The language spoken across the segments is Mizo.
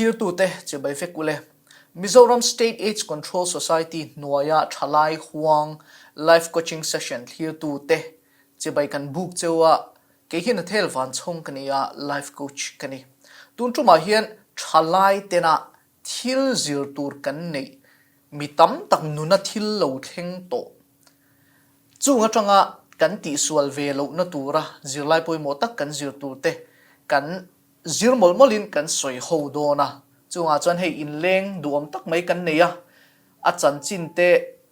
Thlirtute chibai vek ule. Mizoram State Aids Control Society hnuaia thalai huang Life Coaching Session thlirtute chibai kan buk cheu a, kei hian a thel van chhawng ka ni a, Life Coach ka ni. Tun tumah hian thalai tena thil zir tur kan neih mi tam tak nuna thil lo thleng tawh Chung atanga kan tihsual ve lohna tura zirlai pawimawh tak kan zir turte kan zir mawlh mawlhin kan sawi ho dawn a. Chungah chuan hei inleng duhawm tak mai kan nei a, a chanchin te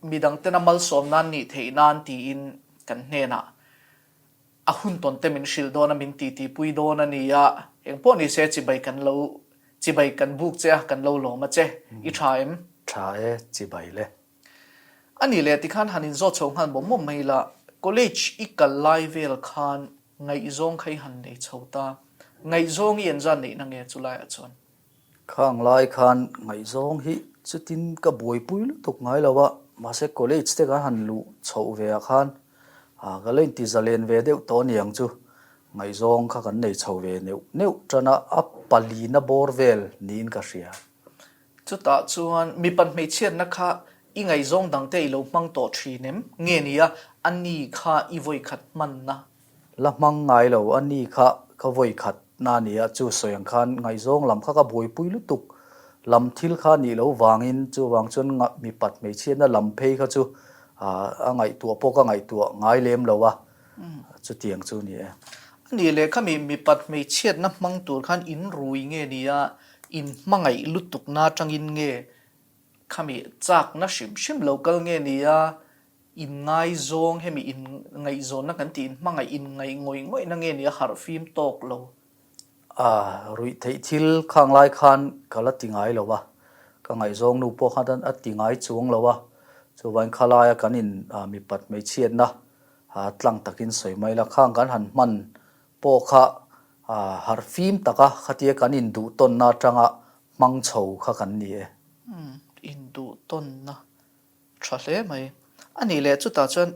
midang tena malsawm nan nih theih nan tiin kan hnenah a hun tawn te min hrilh dawn a, min titipui dawn a ni a. Engpawh ni se chibai kan lo chibai kan buk che a, kan lo lawm a che. I tha em? Tha e, chibai le. A nih leh tikhan han inzawt chho nghal mawm mawm mai la, college i kal lai vel khan ngaihzawng kha i han nei chho ta, ngaihzawng i enzan neihna nge chu laiah chuan? Khang lai khan ngaihzawng hi chutin ka buaipui lutuk ngai lo a, mahse college te kan han luh chhoh ve ah khan ka la inti zalen ve deuh tawh aniang chu, ngaihzawng kha kan nei chho ve neuh neuh tan a, a palina bawr vel niin ka hria. Chutah chuan mipa hmeichhiatna kha i ngaihzawng dangte i lo hmang tawh thin em? Nge nia, a ni kha i vawikhat hmanna? La hmang ngai lo, a ni kha ka vawikhat na a nia, chu sawi ang khan ngaihzawng lam kha ka buaipui lutuk lam thil kha nih loh vangin chuvang chuan mipat hmeichhiatna lam phei kha chu a ngaihtuah pawh ka ngaihtuah ngai lem lo a, chutiang chu ni e. A nih leh khami mipat hmeichhiatna hmang tur khan in rui nge nia, in hmangaih lutukna atangin nge khami chakna hrim hrim lo kal nge nia, in ngaizawng hemi in ngaihzawnna kan tih in hmangaih in ngaih ngawih ngawihna nge nia harh fim tawk lo. A ruih theih thil khang lai khan ka la ti ngai lo a, ka ngaihzawng nu pawh khan a ti ngai chuang lo a, chuvangin khalaia kan in mipat hmeichhiatna tlang takin sawi mai la, khang kan han hman pawh kha harh fim taka khatia kan induh tawnna atanga hmang chho kha kan ni e. Umm, induh tawnna tha hle mai. A nih leh chutah chuan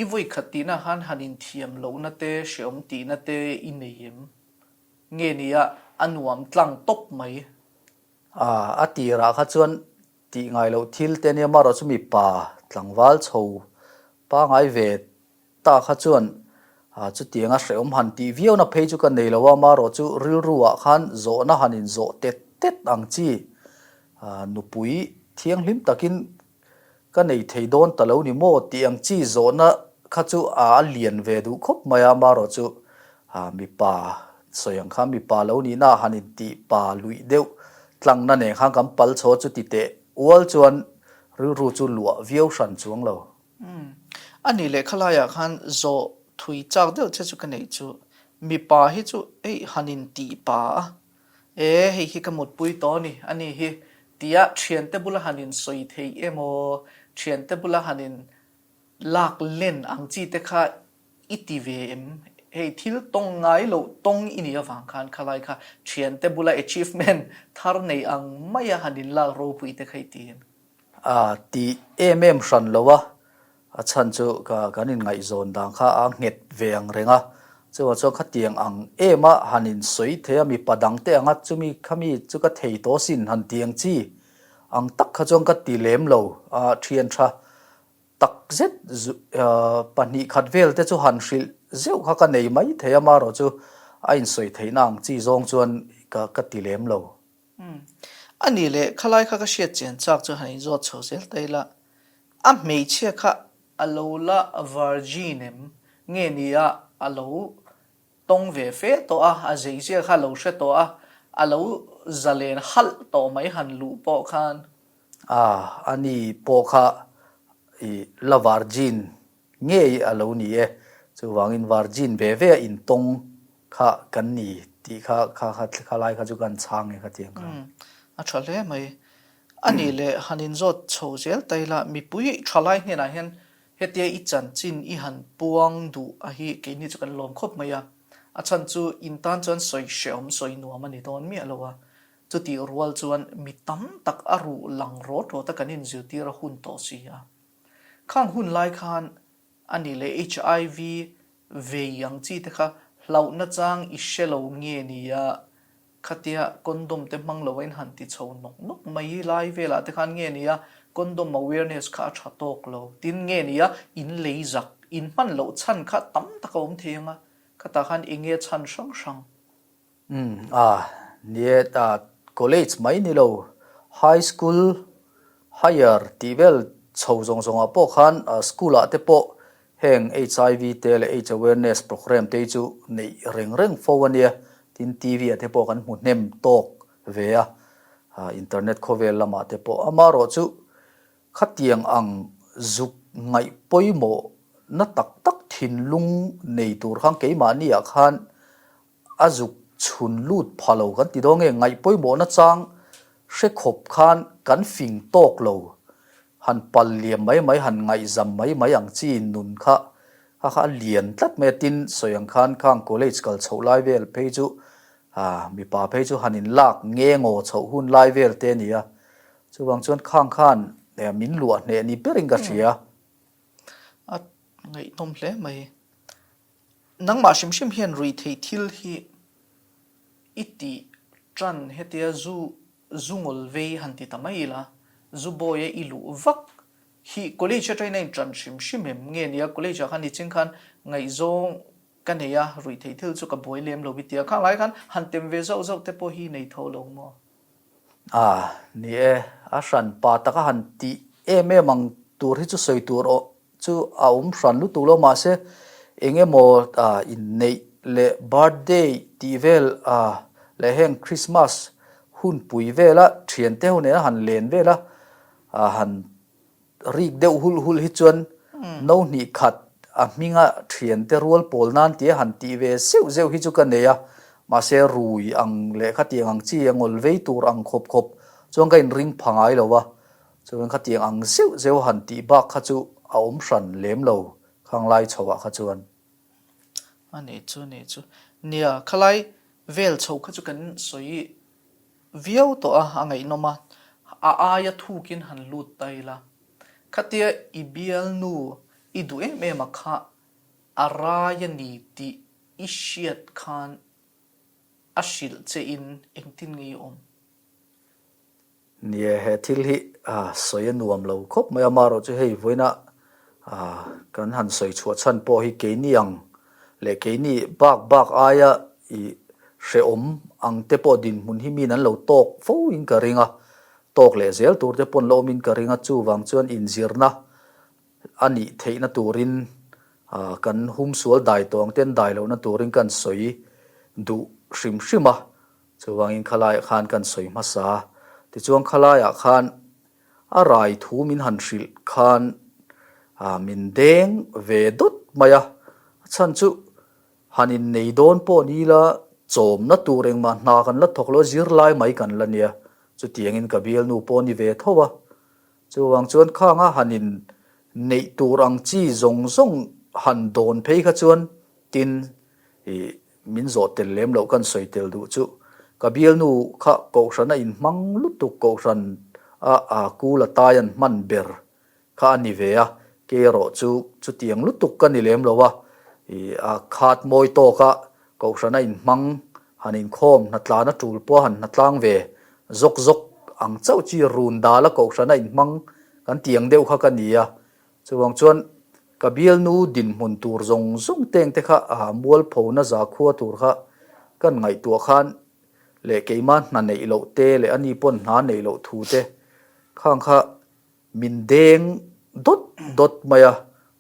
i vawi khat tihna khan han inthiam lohna te, hreawm tihna te i nei em? Nge nia a nuam tlang tawp mai. A tirah kha chuan Tih ngai loh thil te nia marawh chu mipa tlangval chho pangai ve ta kha chuan chutianga hrehawm han tih viauna phei chu ka nei lo a, marawh chu rilru ah khan zawhna han in zawh tet tet ang chi nupui thianghlim takin ka nei thei dawn ta lo ni maw tih ang chi zawhna kha chu a lian ve duh khawp mai a, marawh chu mipa Sawi ang kha mipa lo nihna ah han intih pa luih deuh tlangna nen khan kan pal chho a chuti teh ual chuan rilru chu luah viau hran chuang lo. Umm. A nih leh khalaiah khan zawh thui chak deuh che chu ka neih chu mipa hi chu hei han intih pa a, e hei hi ka mutpui tawh a ni, a ni hi tia thiante bula han insawi thei emaw thiante bula han in lak len ang chi te kha I ti ve em? Hei thil tawng ngai loh tawng i nih avang khan khalai kha thiante bula achievement thar nei ang maia han inlak ropui te kha i ti em? A ti em em hran lo a, a chhan chu ka kan inngaihzawn dan kha a nghet ve ang reng a, chuvang chuan khatiang ang em a han insawi thei a, mipa dang te anga chumi khami chu ka thei tawh asin han ti ang chi ang tak kha chuan ka ti lem lo a, thian tha Tak zet 2 khat vel te chu han hrilh zeuh kha ka nei mai thei a, marawh chu a insawi theihna ang chi zawng chuan ka ka ti lem lo. Umm. A nih leh khalai kha ka hriat chian chak chu han inzawt chho zel ta ila, a hmeichhia kha a lo la virgin em? Nge nia a lo tawng ve fe tawh a, a zeizia kha a lo hre tawh a, a lo zalen halh tawh mai han luh pawh khan. A, a ni pawh kha i la virgin ngei a lo ni e, chuvangin virgin ve ve a intawng kha kan ni tih kha kha kha kha lai kha chu kan chhang e khatiang kha. Umm, a tha hle mai. A nih leh han inzawt chho zel ta ila, mipui tha lai hnenah hian hetia i chanchin i han puang duh a hi keini chu kan lawm khawp mai a, a chhan chu in tan chuan sawi hrehawm sawi nuam a ni dawn miah lo a, Chutih rual chuan mi tam tak a ruh lang rawt rawt a kan inzirtir a hun tawh si a. Khang hun lai khan a nih leh HIV vei ang chi te kha hlauhna chang i hre lo nge nia Khatia condom te hmang lo a in han ti chho nawk nawk mai lai velah te khan nge nia condom awareness kha a tha tawk lo tin nge nia in lei zak in hman loh chhan kha tam tak a awm thei ang a khatah khan eng nge chhan hrang hrang. Umm a nie ta college mai ni lo high school higher tih vel chho zawng zawngah pawh khan school ah te pawh Heng HIV te leh aids awareness programme te hi chu neih reng reng fo a nia, tin TV ah te pawh kan hmu hnem tawk ve a, internet khawvel lamah te pawh. Amaherawh chu khatiang ang zuk ngaih pawimawh na tak tak thinlung nei tur khan keimahni ah khan A zuk chhun lut pha lo kan ti dawn nge, ngaih pawimawhna chang hre khawp khan kan fing tawk lo, han pal liam mai mai, han ngaihzam mai mai ang chi nun kha kha kha a lian tlat mai a, tin sawi ang khan khang college kal chhoh lai vel phei chu mipa phei chu han inlak nge ngaw chhoh hun lai vel te a ni a, chuvang chuan khang khan min luah hneh ni berin ka hria. A ngaihnawm hle mai. Nangmah hrim hrim hian ruihtheih thil hi i tih tan hetia zu zu ngawl vei han ti ta mai ila, zu bawi a i luh vak hi college atangin a intan hrim hrim em nge nia college ah khan niching khan ngaihzawng ka nei a ruihtheih thil chu ka buai lem lo i tia khang lai khan han tem ve zauh zauh te pawh hi nei tho lo maw? A, ni e, a hran pa taka han tih em em ang tur hi chu sawi tur aw Chu a awm hran lutuk lo mahse eng emaw inneih leh birthday tih vel leh heng Christmas hunpui vela thiante ho nena han len vela han rik deuh hulh hulh hi chuan no hnih khat a hminga thiante rual pawl nan tia han tih ve zeuh zeuh hi chu ka nei a mahse rui ang leh khatiang ang chi a ngawl vei tur ang khawp khawp chuan ka inring pha ngai lo a. Chuan khatiang ang zeuh zeuh han tih bak kha chu a awm hran lem lo khang lai chho ah kha chuan. A nih chu, nih chu. Nia, khalai vel chho kha chu kan sawi viau tawh a, a ngaihnawm a. A aia thukin han lut ta ila. Khatia i bialnu i duh em em a kha a rai a ni tih i hriat khan a hrilh che in engtin nge i awm? Nia, he thil hi sawi a nuam lo khawp mai a, amaherawh chu hei vawiina kan han sawi chhuah chhan pawh hi keini ang leh keini bak bak aia i hrehawm ang te pawh dinhmun hi miin an lo tawk fo in ka ring a, tawk leh zel tur te pawh an la awm in ka ring a, chuvang chuan inzirna a nih theihna turin kan humsual dai tawh ang te an dai lohna turin kan sawi duh hrim hrim a. Chuvangin khalaiah khan kan sawi hmasa a, tichuan khalaiah khan a rai thu min han hrilh khan min deng ve dawt mai a, a chhan chu han innei dawn pawh ni ila chawmna tur engmah hna kan la thawk lo a, zirlai mai kan la nia, chutiangin ka bialnu pawh a ni ve tho a, chuvang chuan khanga han inneih tur ang chi zawng zawng han dawn phei kha chuan tin ih Min zawh tel lem loh kan sawi tel duh chu ka bialnu kha kohhran a inhmang lutuk kohhran a a kul a tai an hman ber kha a ni ve a, kei erawh chu chutiang lutuk ka ni lem lo a, ih a khat mawi tawk a kohhran a inhmang han inkhawm hnatlan a tul pawh a han hnatlang ve zawk zawk ang chauh chi run dal a kohhran a inhmang kan tih ang deuh kha ka ni a, Chuvang chuan ka bialnu dinhmun tur zawng zawng teng te kha a mualphona zakhua tur kha kan ngaihtuah khan leh keimah hna neih loh te leh ani pawn hna neih loh thu te khang kha min deng dawt dawt mai a,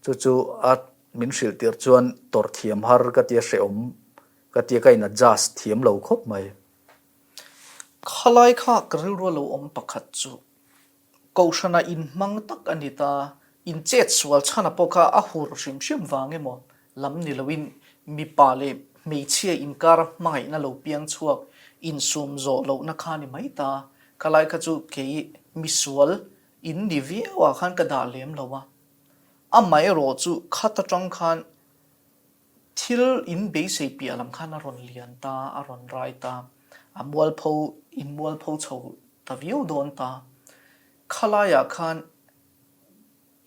chu chu a min hrilh tirh chuan tawrh thiam har ka tia hrehawm ka tia ka in adjust thiam lo khawp mai. Khalai kha ka rilru a lo awm pakhat chu Kohhrana inhmang tak a ni ta. Inchet sual chhana pawh kha a hur hrim hrim vang emaw lam ni loin mipa leh hmeichhia inkara hmangaihna lo piang chhuak insum zawh lohna kha ni mai ta. Khalai kha chu kei misual in ni viau ah khan ka dah lem lo a. Amaherawh chu khat atang khan thil in beisei piah lam khan a rawn lian ta, a rawn rai ta, a mualpho in mualpho chho Ta viau dawn ta. Khalaiah khan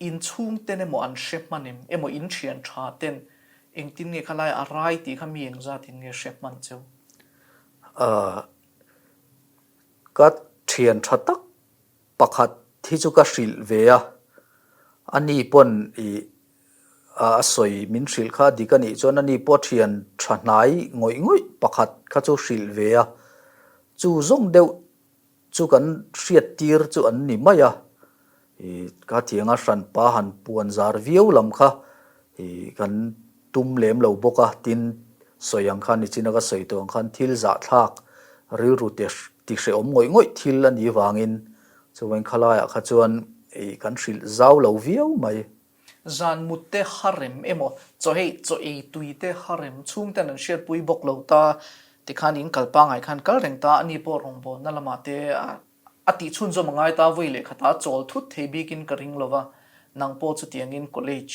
in chhungten emaw an hre hman em? Emaw in thian tha ten engtin nge khalai a rai tih kha mi engzat in nge hre hman cheu? Ahh. Ka thian tha tak pakhat hi chu ka hrilh ve a, ani pawn ih a sawi min hrilh kha dik a nih chuan ani pawh thian tha hnai ngawih ngawih pakhat kha chu hrilh ve a, chu zawng deuh chu kan hriat tir chu an ni mai a, ih ka thianga hranpa han puan zar viau lam kha ih kan tum lem lo bawk a, tin sawi ang khan nichina ka sawi tawh ang khan thil zahthlak rilru te ti hrehawm ngawih ngawih thil a nih vangin chuvain khalaiah kha chuan ih kan hrilh zau lo viau mai. Zan mut te harem emaw chaw hei chaw ei tui te harem chhungten an hriatpui bawk lo ta tikhan in kal pangai khan kal reng ta ani pawh rawngbawlna lamah te a tih chhunzawm a ngai ta vawi leh khatah chawl thut thei bikin ka ring lo va, nang pawh chutiangin college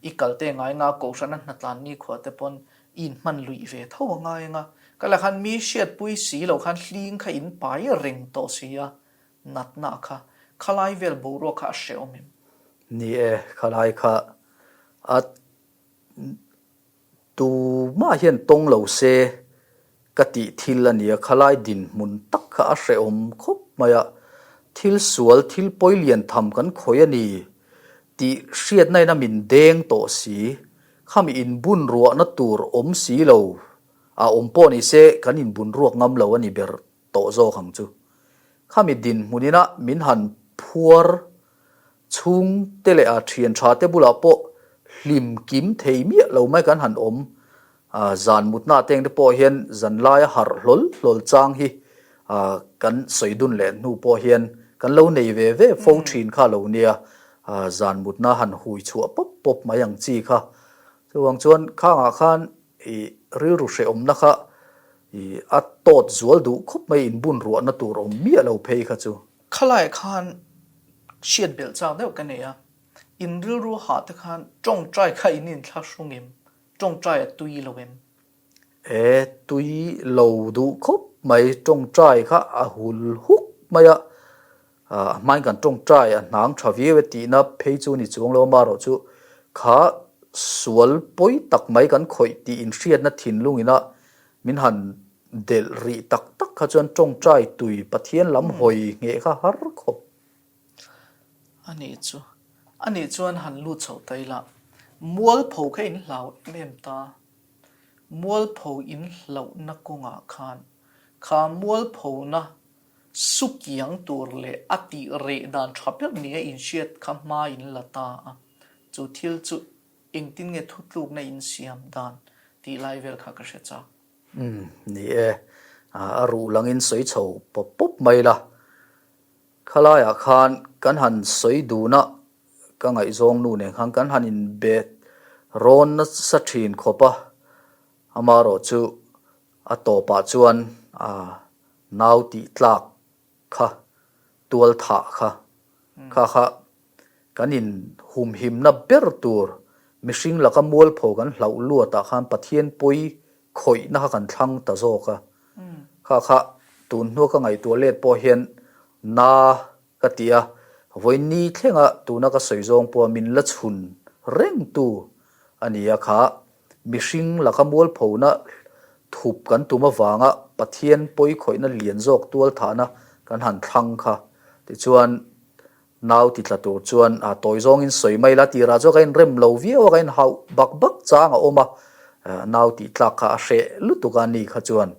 i kal te ngai nga kohhrana hnatlan nikhua te pawn i inhman luih ve tho a ngai anga ka la khan mi hriatpui si lo khan hling kha in pai reng tawh si a, natna kha khalai vel boruak kha a hrehawm em? Ni e, khalai kha a Tumah hian tawng lo se ka tih thil a nia, khalai dinhmun tak kha a hrehawm khawp mai a, thil sual, thil pawi lian tham kan khawih a ni tih hriatna in a min deng tawh si, khami inbun ruahna tur awm si lo, a awm pawh ni se kan inbun ruak ngam lo a ni ber tawh zawk ang chu. Khami dinhmun ina min han phuar chhung te leh a thian tha te bulah pawh hlim kim thei miah lo mai kan han awm. Zan mutna teng te pawh hian zan laia harh hlawl hlawl chang hi kan sawi dun leh hnu pawh hian kan lo nei ve ve fo thin kha lo nia. Zan mutna han hui chhuah pawp pawp mai ang chi kha. Chuvang chuan khangah khan I rilru hrehawmna kha i a tawt zual duh khawp mai inbun ruahna tur awm miah lo phei kha chu. Khalai khan hriat belh chak deuh ka nei a, in rilru hah te khan tawngtai kha in inthlahrung em? Tawngtai a tui lo em? E, tui lo duh khawp mai, tawngtai kha a hul huk mai a, A hmain kan tawngtai a hnang tha viau e tihna phei chu ni chuang lo amaherawh chu kha sual pawi tak mai kan khawih tih inhriatna thinlung ina min han delh rih tak tak kha chuan tawngtai tui Pathian lam hawi ngheh kha har khawp. A nih chu. A nih chuan han lut chho ta ila. Mualpho kha in hlau em em ta. Mualpho in hlauhna kawngah khan kha mualphona Sukiang tur leh a tih reh dan tha ber nia inhriat kha hma in la ta a, chu thil chu engtin nge thutlukna in siam dan tih lai vel kha ka hre chak. Umm, ni e, a ruh langin sawi chho pawp pawp mai la. Khalaiah khan kan han sawi dun a, ka ngaihzawng nu nen khan kan han inbe rawn nasa thin khawp a, amaherawhchu a tawpah chuan Nau tih tlak kha, tual thah kha, kha kha kan in humhimna ber tur mihring laka mualpho kan hlauh luatah khan Pathian pawi khawihna kha kan thlang ta zawk a. Kha kha tun hnua ka ngaihtuah let pawh hian na ka ti a, vawiin thlenga tuna ka sawi zawng pawha min la chhun rengtu a ni a kha Mihring laka mualphona thup kan tum avanga Pathian pawi khawihna lian zawk tualthahna kan han thlang kha. Tichuan, nau ti tla tur chuan a tawi zawngin sawi mai la, tirah chuan ka inrem lo viau a, ka inhauh bak bak chang a awm a, nau tih tlak kha a hreh lutuk a ni kha chuan.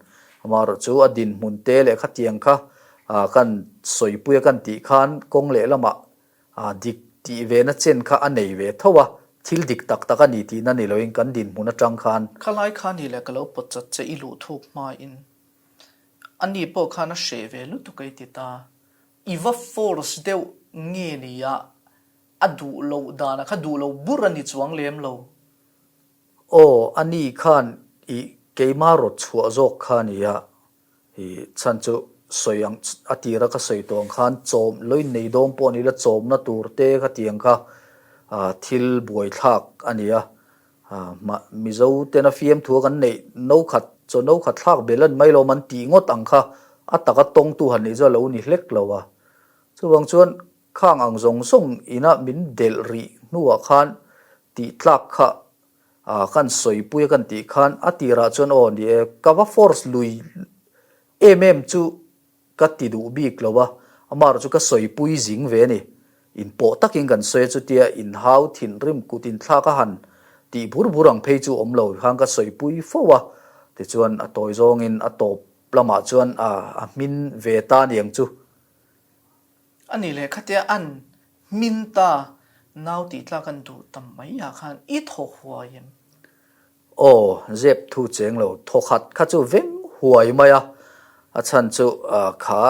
Amaherawh chu a dinhmun te leh khatiang kha kan sawipui a kan tih khan kawng lehlamah A dik tih ve na chen kha a nei ve tho a, thil dik tak tak a ni tihna ni loin kan dinhmun atang khan. Khalai kha ni leh ka lo pawt chat che i luh thuk hmain a ni pawh khan a hreh ve lutuk a i ti ta. I va force deuh nge ni a, a duh loh dan a kha duh lo bur a ni chuang lem lo. Aw, a ni khan i keimah rawt chhuah zawk kha a ni a, I chhan chu sawi ang a tira ka sawi tawh ang khan chawm lo innei dawn pawh ni la chawmna tur te kha tiang kha thil buaithlak a ni a. Mizo tena fiamthua kan neih no khat chaw no khat thlak bel a ni mai lo an tih ngawt ang kha a taka tawngtu han nih chu a lo ni hlek lo a. Chuvang chuan khang ang zawng zawng ina min delh rih hnuah khan tih tlak kha Ah kan sawipui a kan tih khan a tirah chuan aw ni e, ka va force lui em em chu Ka ti duh bik lo a, amaherawh chu ka sawipui zing ve a ni. Inpawh takin kan sawi a, chutia inhau thinrim kut inthlak a han tih bur bur ang phei chu awm lo khan ka sawipui fo a, tichuan a tawi zawngin a tawp lamah chuan a a hmin ve ta aniang chu. A ni leh khatia an hmin ta nau tih tlak an duh ta mai ah khan i thaw huai em? Aw, zep thu cheng lo thawkhat kha chu veng huai mai a, a chhan chu kha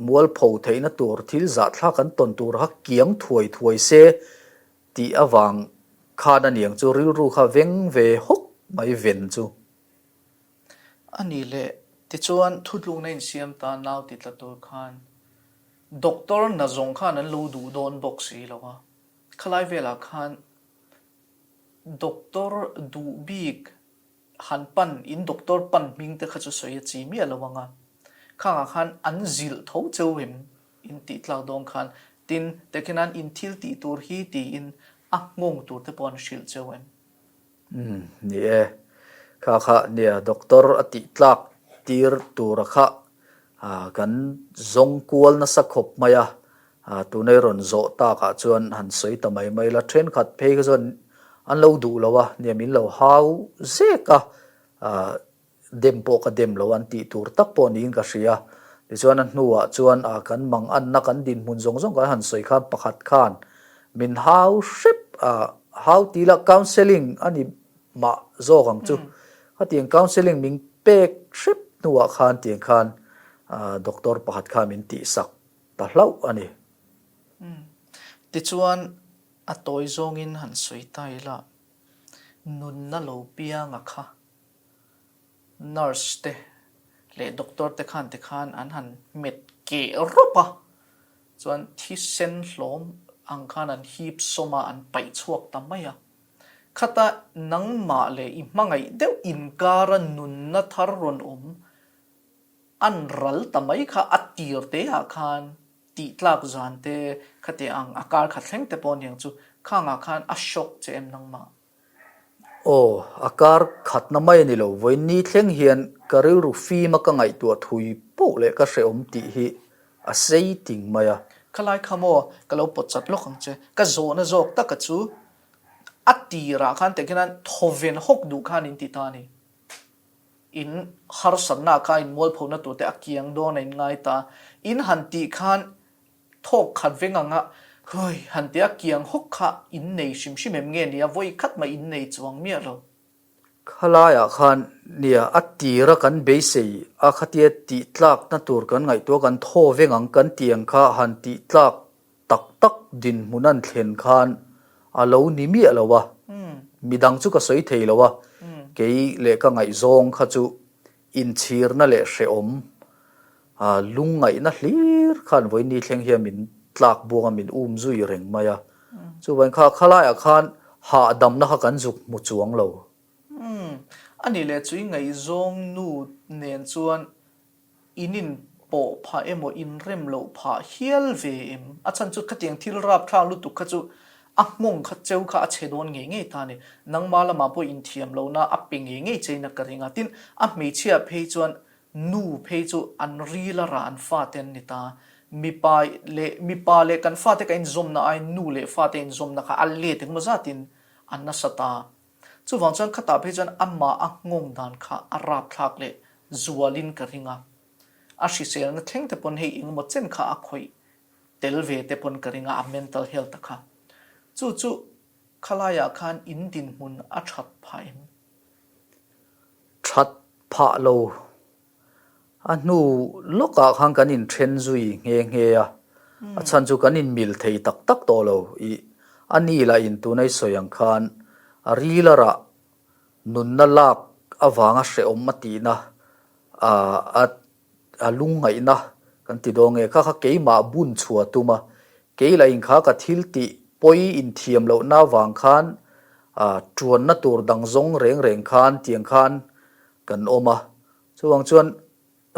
mualpho theihna tur thil zahthlak an tawn tur kha kiang thuai thuai se tih avang khan a niang chu rilru kha veng ve hawk mai ven chu. A ni leh, tichuan thutlukna insiam ta nau ti tla tur khan doctor nazawng khan an lo duh dawn bawk si lo a, khalai velah khan Doctor duh bik han pan in doctor pan hming te kha chu sawi a chi miah lo ang a, khangah khan an zilh tho cheu em in tih tlak dawn khan tin tehkhin an in thil tih tur hi tiin a nghawng tur te pawh an hrilh cheu em? Umm ni e, kha kha nia doctor a tih tlak tir tura kha kan zawng kual nasa khawp mai a, Tunei rawn zawh takah chuan han sawi ta mai mai la, thenkhat phei kha chuan an lo duh lo a, nia min lo hau zek a, dem pawh ka dem lo an tih tur tak pawh niin ka hria. Tichuan a hnuah chuan kan mang anna kan dinhmun zawng zawng kan han sawi khan pakhat khan min hau hrep a, hau ti la counselling a ni mah zawk ang chu. Khatiang counselling min pek hrep hnuah khan tiang khan doctor pakhat khan min tihsak ta hlauh a ni. Umm. Tichuan, a tawi zawngin han sawi ta ila, nunna lo pianga kha nurse te leh doctor te khan te khan an han hmet keh rawp a, chuan thisen hlawm ang khan an hip sawm a, an paih chhuak ta mai a. Khata nangmah leh i hmangaih deuh inkara nunna thar rawn awm An ral ta mai kha a tir te ah khan tih tlak zan te khati ang a kar khat thleng te pawh aniang chu khang ah khan a shock che em nangmah? Aw, a kar khatna mai a ni lo, vawiin ni thleng hian ka rilru fim a ka ngaihtuah thui poh leh ka hrehawm tih hi a sei ting mai a. Khalai kha maw ka lo pawt chat lawk ang che, ka zawhna zawk taka chu a tirah khan tehkhian thawven hawk duh khan in ti ta a ni. In harsatna kha in mualphona tur te a kiang dawn a in ngai ta. In han tih khan thawk khat veng anga hui han tih a kiang hawk kha in nei hrim hrim em nge ni a vawi khat mah in nei chuang miah lo. Khalaiah khan nia a tira kan beisei a khatia tih tlakna tur kan ngaihtuah kan thaw veng ang kan tih ang kha han tih tlak tak tak dinhmun an thlen khan a lo ni miah lo a, midang chu ka sawi thei lo a, kei leh ka ngaihzawng kha chu inchhirna leh hrehawm lungngaihna hlir khan vawiin thleng hian min tlak buang a, min um zui reng mai a, chuvangin kha khalaiah khan hahdamna kha kan zuk hmu chuang lo. A nih leh chu i ngaihzawng nu nen chuan In in pawh phah emaw in rem loh phah hial ve em? A chhan chu khatiang thil rapthlak lutuk kha chu a nghawng kha cheu kha a chhe dawn ngei ngei ta a ni. Nangma lamah pawh inthiam lohna a pe ngei ngei chein a ka ring a. Tin, a hmeichhia phei chuan nu phei chu an ril a rah an fate an ni ta. Mipa leh mipa leh kan fate ka inzawmna aiin nu leh fate inzawmna kha a let engemaw zatin a nasa ta. Chuvang chuan khatah phei chuan amah a nghawng dan kha a rapthlak leh zualin ka ring a. A hriselna thleng te pawn hei engemaw chen kha a khawih tel ve te pawn ka ring a, a mental health a kha. Chu chu khalaiah khan in dinhmun a that phah em? That phah lo. A hnu lawkah khan kan inthen zui nghe nghe a, a chhan chu kan inmil thei tak tak tawh lo. Ih, a ni lah in tuna i sawi ang khan a ril a rah nunna lak avanga hrehawm a tihna, a a lungngaihna kan ti dawn nge, kha kha keimah bun chhuah tum a, kei lah in kha ka thil tih pawi inthiam lohna avang khan tuanna tur dang zawng reng reng khan tiang khan kan awm a, chuvang chuan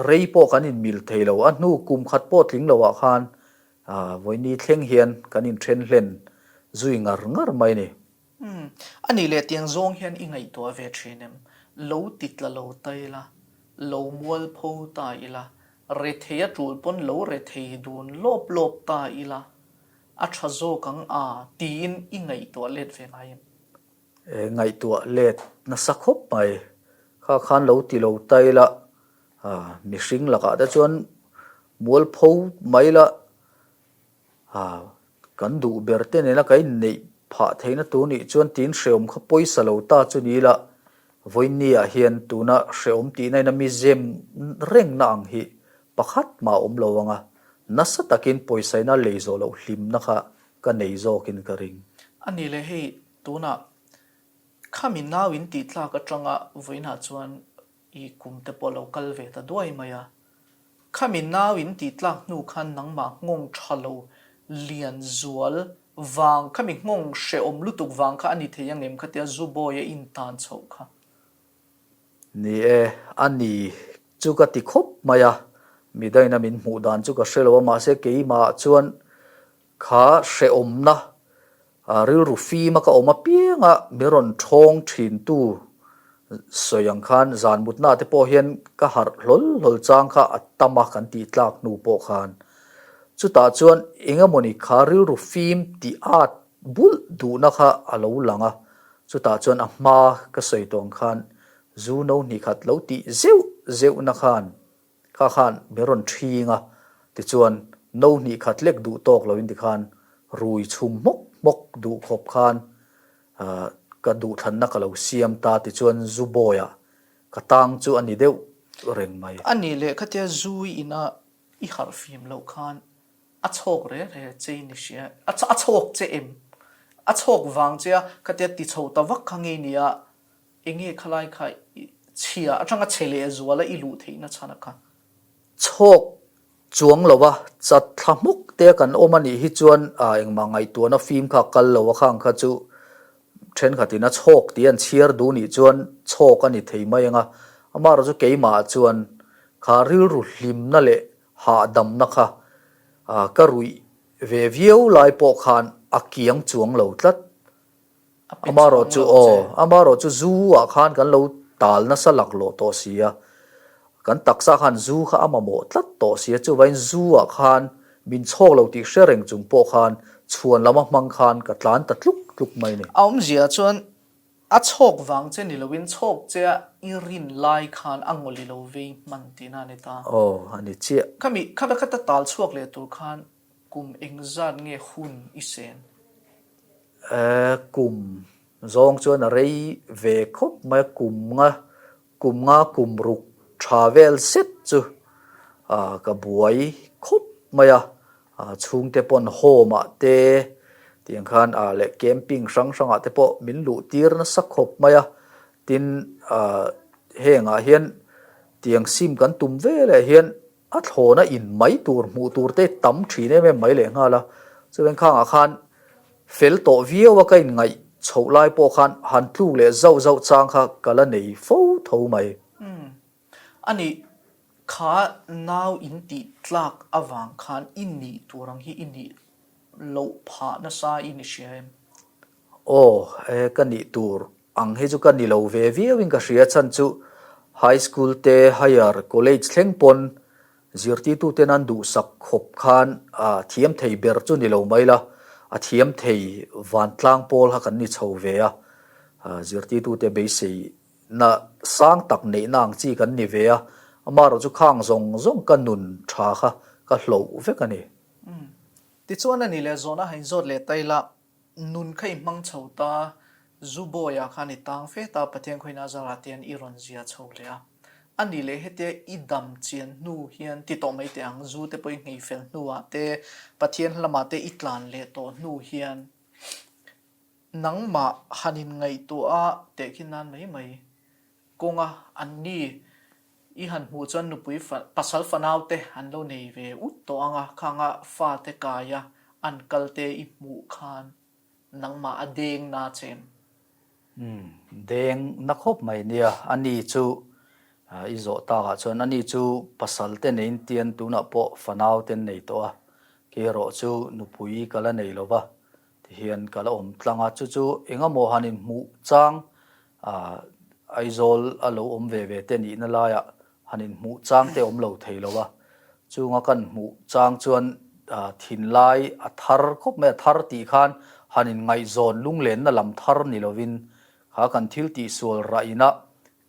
rei pawh kan inmil thei lo, a hnu kum khat pawh tling loah khan vawiini thleng hian kan inthen hlen zui ngar ngar mai a ni. Umm, a nih leh tiang zawng hian i ngaihtuah ve thin em? Lo ti tla lo ta ila, lo mualpho ta ila. Rethei a tul pawn lo rethei dun lawp lawp ta ila, a tha zawk ang a tiin i ngaihtuah let ve ngai em? Ngaihtuah let nasa khawp mai. Kha khan lo ti lo ta ila, mihring lakah te chuan mualpho mai la, Kan duh ber te nena ka inneih phah theihna tur nih chuan tiin hrehawm kha pawisa lo ta chu ni ila, vawiinni ah hian tuna hrehawm tihna in a mi zem rengna ang hi pakhat mah a awm lo ang a, nasa takin pawisaina lei zawh loh hlimna kha ka nei zawkin ka ring. A ni le hei tunah khami nau in tih tlak atanga vawiinah chuan I kum te pawh lo kal ve ta duai mai a. Khami nau in tih tlak hnu khan nangmah nghawng tha lo lian zual vang, khami nghawng hrehawm lutuk vang kha a ni thei angem khatia zu bawi a intan chhoh kha. Ni e, a ni chu ka ti khawp mai a, midaina min hmuh dan chu ka hre lo a, mahse keimah chuan Kha hrehawmna rilru fima ka awm apianga min rawn thawng thintu sawi ang khan zan mutna te pawh hian ka harh hlawl hlawl chang kha a tam a kan tih tlak hnu pawh khan. Chutah chuan engemawni kha rilru fim tih at bulh duhna kha a lo lang a, chutah chuan a hma ka sawi tawh ang khan zu no hnih khat lo tih zeuh zeuhna khan Kha khan min rawn ṭhing a, tichuan no hnih khat lek duh tawk loin tikhan rui chhum hmawk hmawk duh khawp khan ka duhthlanna ka lo siam ta tichuan zu bawiah ka tang chu a ni deuh reng mai. A nih leh khatia zu i ina i harh fim loh khan a chhawk re re che i ni hria, a chhawk che em? A chhawk vang che a khatia ti chho ta vak kha ngei nia Enge khalai kha i chhia atanga chhe leh zuala i luh theihna chhan a kha? Chhawk chuang lo a, chat thla hmuk te kan awm a nih hi chuan engmah ngaihtuahna fim kha a kal lo a khang kha chu thenkhatin a chhawk tih an chhiar duh nih chuan chhawk a ni thei mai ang a, amaherawhchu keimah chuan kha rilru hlimna leh hahdamna kha ka ruih ve viau lai pawh khan a kiang chuang lo tlat. Amaherawh chu aw, amaherawh chu zu ah khan kan lo tal nasa laklawh tawh si a, kan taksa khan zu kha a mamawh tlat tawh si a, chuvangin zu ah khan min chhawk lo tih hre reng chung pawh khan chhuan lama hmang khan ka tlan ta tluk tluk mai ni. A awmzia chuan a chhawk vang che ni loin chhawk che a i rin lai khan a ngawli lo vei hman tihna a ni ta. Aw, a ni chiah. Khami, khami khata tal chhuak leh tur khan kum engzat nge hun i sen? Kum zawng chuan a rei ve khawp mai a, kum nga, kum nga kum ruk tha vel zet chu ka buai khawp mai a, chhungte pawn home ah te tiang khan leh camping hrang hrang ah te pawh min luh tir nasa khawp mai a, tin heng ah hian tiang sim kan tum veleh hian A thlawna in mai tur hmuh tur te tam thin em em mai leh nghal a, chuan khangah khan fel tawh viau a ka inngaih chhoh lai pawh khan han tluk leh zauh zauh chang kha ka la nei fo tho mai. Umm. A nih, kha nau in tih tlak avang khan i nih tur ang hi i nih loh phah nasa i ni hria em? Aw, e ka nih tur ang hi chu ka ni lo ve viau in ka hria chhan chu High School te Higher College thleng pawn zirtirtu ten an duhsak khawp khan a thiam thei ber chu ni lo mai la, a thiam thei vantlang pawl kha kan ni chho ve a, zirtirtu te beisei na sang tak neihna ang chi kan ni ve a, amaherawh chu khang zawng zawng ka nun tha kha ka hloh vek a ni. Tichuan a ni leh zawhna hain zawt leh ta ila Nun kha i hmang chho ta, zu bawiah khan i tang fe ta, Pathian khawiin a zarah te hian i rawn zia chho leh a. A nih leh hetia i dam chian hnu hian ti tawh mai teh ang, zu te pawh i nghei fel hnuah te, Pathian lamah te i tlan leh tawh hnu hian nangmah han inngaihtuah a tehkhin nan mai mai kawnga anni I han hmuh chuan nupui fa, pasal fanau te an lo nei ve ut tawh ang a, khanga fate kaia an kal te i hmuh khan nangmah a deng na che em? Umm, deng na khawp mai nia, ani chu i zawh takah chuan ani chu pasal te neiin tian tunah pawh fanau te an nei tawh a, kei erawh chu nupui ka la nei lo va, tihian ka la awm tlang a, chu chu engemaw han inhmuh chang Aizawl a lo awm ve ve te nihna laiah han inhmuh chang te awm lo thei lo a. Chunga kan hmuh chang chuan thinlai a thar khawp mai a, thar tih khan han inngaihzawn lunglenna lam thar ni lovin kha kan thil tihsual rahina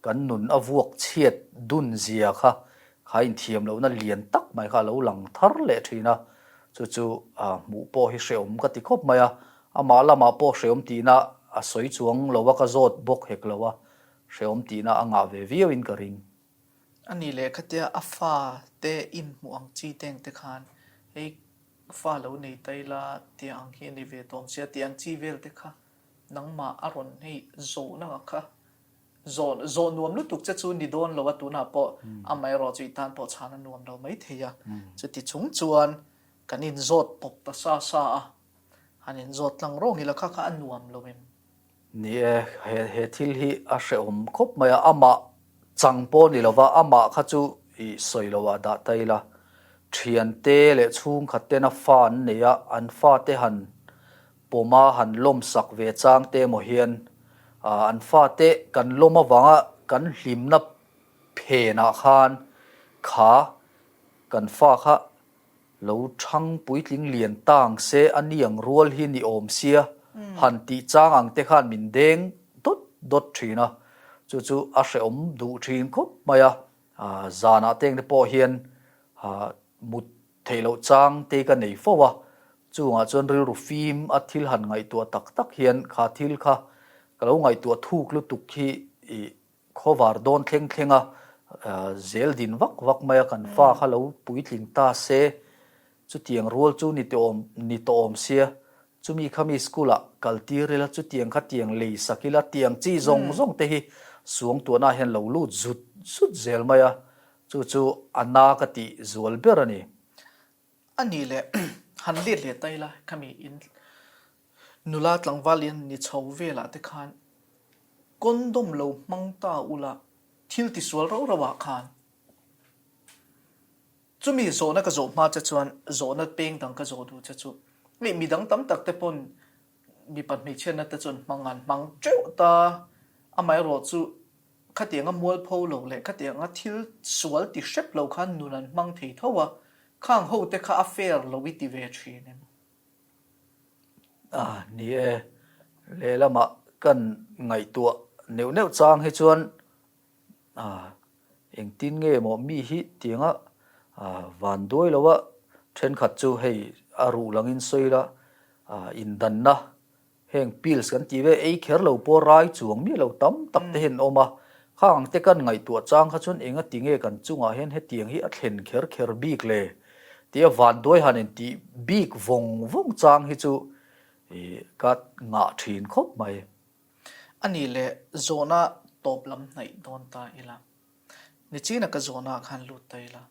kan nun a vuak chhiat dun zia kha kha inthiam lohna lian tak mai kha a lo lang thar leh thin a, chu chu hmuh pawh hi hrehawm ka ti khawp mai a, amah lamah pawh hrehawm tihna a sawi chuang lo a, ka zawt bawk hek lo a, hrehawm tihna a ngah ve viauin ka ring. A nih leh khatia a fa te inhmuh ang chi teng te khan hei fa lo nei ta ila tih ang hi a ni ve tawm sia tih ang chi vel te kha nangmah a rawn hei zawhna ang kha zawh zawh nuam lutuk che chu ni dawn lo a tunah pawh amaherawh chu i tan pawh chhan a nuam lo mai thei a chuti chung chuan kan inzawt pawp ta sa sa a han inzawt tlang rawng ila kha kha a nuam lo em? Ni e, he he thil hi a hrehawm khawp mai a, amah chang pawh ni lova amah kha chu i sawi lo ah dah ta ila, thiante leh chhungkhat tena fa an nei a, an fate han pawm a, han lawm sak ve chang te emaw hian an fate kan lawm avanga kan hlimna phenah khan kha kan fa kha Lo thang puitling lian tang se a niang rual hi ni awm sia, han tih chang ang te khan min deng dawt dawt thin a, chu chu a hrehawm duh thin khawp mai a, zanah teng te pawh hian mut theih loh chang te ka nei fo a, chungah chuan rilru fim a thil han ngaihtuah tak tak hian kha thil kha ka lo ngaihtuah thuk lutuk hi ih Khawvar dawn thleng thleng a, zel din vak vak mai a, kan fa kha lo puitling ta se, chutiang rual chu ni tawh ni tawh awm sia, chumi kha mi school ah kal tir ila, chutiang kha tiang lei sak ila, tiang chi zawng zawng te hi suangtuahna ah hian lo lut zut zut zel mai a, chu chu a na ka tih zual ber a ni. A nih leh han let leh ta ila, khami in Nula tlangval in ni chho velah te khan condom lo hmang ta ula thil tisual rauh rauh ah khan chumi zawhna ka zawh hma che chuan zawhna peng dang ka zawh duh che chu hei midang tam tak te pawn mipa hmeichhiatna te chuan hmang an hmang teuh ta amaherawh chu khatianga mualpho lo leh khatianga thil sual ti hrep lo khan nun an hmang thei tho a khang ho te kha a fair lo i ti ve thin em? A ni e, lehlamah kan ngaihtuah neuh neuh chang hi chuan a engtin nge maw mi hi tianga van duai lo a, thenkhat chu hei a ruh langin sawi la indanna Heng pills kan tih ve ei kher lo pawh rai chuang miah lo tam tak te hian an awm a, khang ang te kan ngaihtuah chang kha chuan enga ti nge kan chungah hian hetiang hi a thlen kher kher bik le tia vanduai han intih bik vawng vawng chang hi chu ka ngah thin khawp mai. A nih leh zawhna tawp lam hnaih dawn ta ila, nichina ka zawhna ah khan lut ta ila,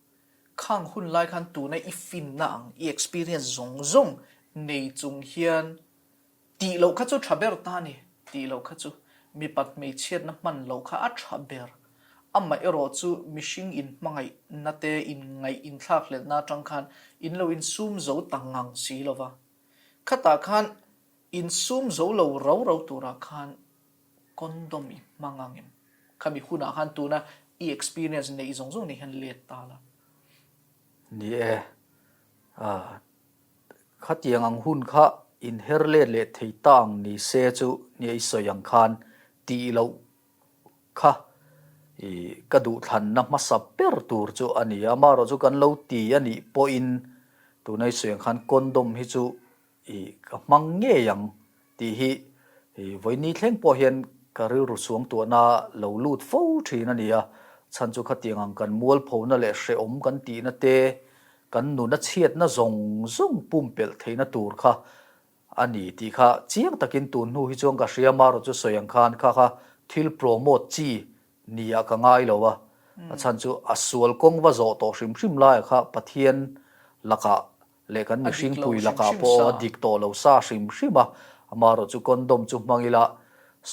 khang hun lai khan tuna i finna ang, i experience zawng zawng nei chung hian Tih loh kha chu tha ber ta ni, tih loh kha chu mipat hmeichhiatna hman loh kha a tha ber. Amah erawh chu mihring inhmangaihna te inngaih inthlakhlelhna atang khan in lo insum zo ta ngang si lo va. Khatah khan insum zo lo rau rau turah khan condom i hmang ang em? Khami hunah khan tuna i experience neih zawng zawng nei hian let ta la. Ni e, ah Khatiang ang hun kha inher let leh thei ta ang ni se chu nia i sawi ang khan tih loh kha i ka duhthlanna hmasa ber tur chu a ni a, amaherawh chu kan lo ti a nih pawhin tuna i sawi ang khan condom hi chu i ka hmang ngei ang tih hi i vawiini thleng pawh hian ka rilru suangtuahna lo lut fo thin a ni a, chhan chu khatiang ang kan mualphona leh hrehawm kan tihna te Kan nuna chhiatna zawng zawng pumpelh theihna tur kha a ni tih kha chiang takin tun hnu hi chuan ka hria marawh chu sawi ang khan kha kha thil promote chi nia ka ngai lo a, a chhan chu a sual kawng va zawh tawh hrim hrim laia kha Pathian lakah leh kan mihring pui lakah pawh a dik tawh lo sa hrim hrim a, amarawh chu condom chu hmang ila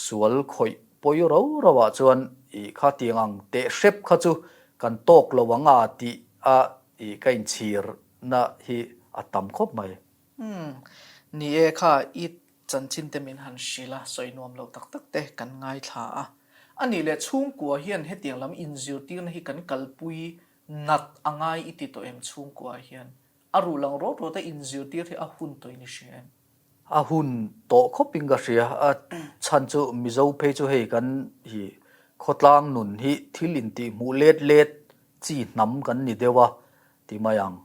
sual khawih pawi ro ro ah chuan ih kha tiang ang teh hrep kha chu kan tawk lo ang a tih a ih ka inchhir na hi a tam khawp mai. Umm, ni e kha i chanchin te min han hrilh a, sawi nuam lo tak tak te kan ngaithla a. A nih leh chhungkua hian hetiang lam inzirtirna hi kan kalpui. Nat a ngai i ti tawh em chhungkua hian? A ruh lang rawt rawt a inzirtir hi a hun tawh in i hria em? A hun tawh khawp in ka hria. A chhan chu Mizo phei chu hei kan hi khawtlang nun hi thil intih hmuh let let chi hnam kan ni deuh a ti mai ang.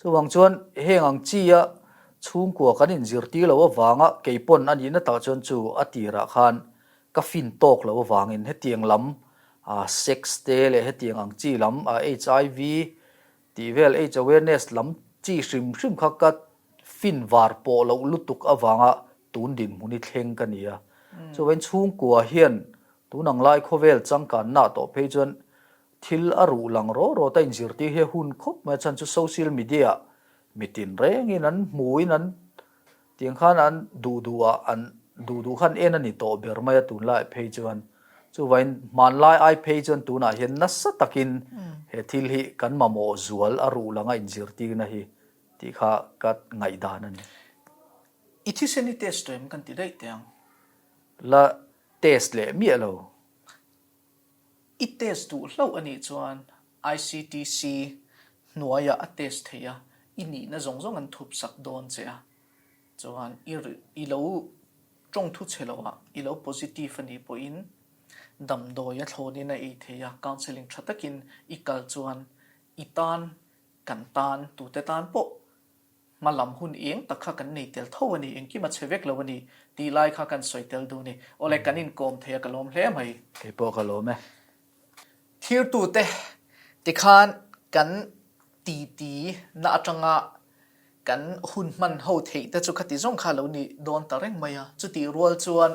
Chuvang chuan heng ang chi a chhungkua kan inzirtir loh avanga kei pawn a nihna tak chuan chu a tirah khan ka fin tawk loh avangin hetiang lam sex te leh hetiang ang chi lam HIV tih vel AIDS awareness lam chi hrim hrim kha ka fin var pawh loh lutuk avanga tun dinhmun hi thleng ka ni a. Chuvangin chhungkua hian tun ang lai khawvel changkanna tawh phei chuan Thil a ruh lang rawh rawt a inzirtir hi a hun khawp mai a chhan chu social media ah mitin rengin an hmuin an tiang khan an duh duh ah an duh duh khan en a ni tawh ber mai a tunlai phei chuan chuvain hmanlai ai phei chuan tunah hian nasa takin he thil hi kan mamawh zual a ruh langa inzirtirna hi tih kha ka ngaihdan a ni. I thisen i test tawh em kan ti daih teh ang. La test leh miah lo. I test duh hlauh a nih chuan ICTC hnuaiah a test thei a, i nihna zawng zawng an thup sak dawn che a. Chuan i i lo tawng thu chhe loh ah i lo positive a nih pawhin damdawi a thlawnin a ei thei a, counselling tha takin i kal chuan i tan, kan tan, tute tan pawh Hma lam hun eng tak kha kan nei tel tho a ni, engkim a chhe vek lo a ni tih lai kha kan sawi tel duh a ni. Awle, kan inkawm thei a, ka lawm hle mai. Kei pawh ka lawm e. Thirtute tikhan kan titi na atanga kan hun hman ho theih te chu khati zawng kha lo ni dawn ta reng mai a. Chutih rual chuan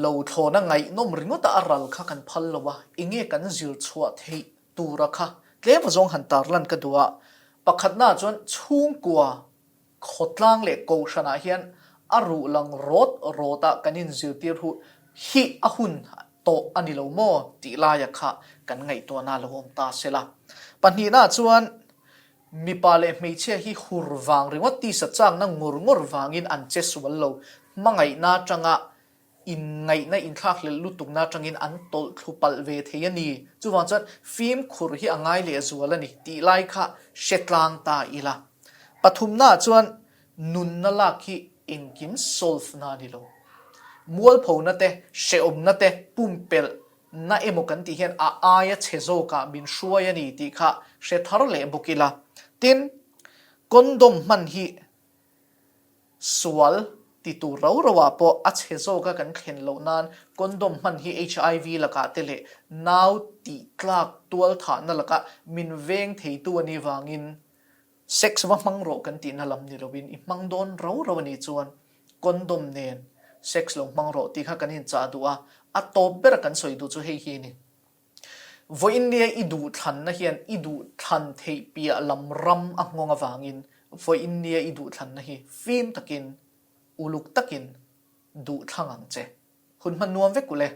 lo thlawna ngaihnawm ringawta a ral kha kan phal lo a, enge kan zir chhuah theih tura kha tlem azawng han tarlan ka duh a, pakhatnaah chuan chhungkua khawtlang leh kohhranah hian a ruh lang rawt rawta kan inzirtir hu hi a hun tawh a ni lo maw tih laia kha kan ngaihtuahna lo awm ta se la. Pahnihnaah chuan mipa leh hmeichhia hi hur vang ringawt tisa chakna ngur ngur vangin an che sual lo, hmangaihna atanga Inngaihna inthlakhlelh lutukna atangin an tawlh thlu palh ve thei a ni. Chuvang chuan fimkhur hi a ngai leh zual a ni tih lai kha hre tlang ta ila. Pathumnaah chuan nunna lak hi engkim solve na a ni lo. Mualphona te, hrehawmna te, pumpelh na emaw kan tih hian a aia chhe zawkah min hruai a ni tih kha hre thar leh bawk ila. Tin, condom hman hi Sual ti tur rau rau ah pawh a chhe zawk a kan thlen loh nan condom hman hi HIV lakah te leh nau tih tlak tual thahna lakah min veng theitu a nih vangin sex va hmang rawh kan tihna lam ni loin i hmang dawn rau rau a nih chuan condom nen sex lo hmang rawh tih kha kan inchah duh a, a tawp ber a kan sawi duh chu hei hi a ni. Vawiinnia i duhthlanna hian i duhthlan theih piah lam ram a nghawng avangin vawiinnia i duhthlanna hi fim takin, uluk takin duhthlang ang che. Hun hman nuam vek u le.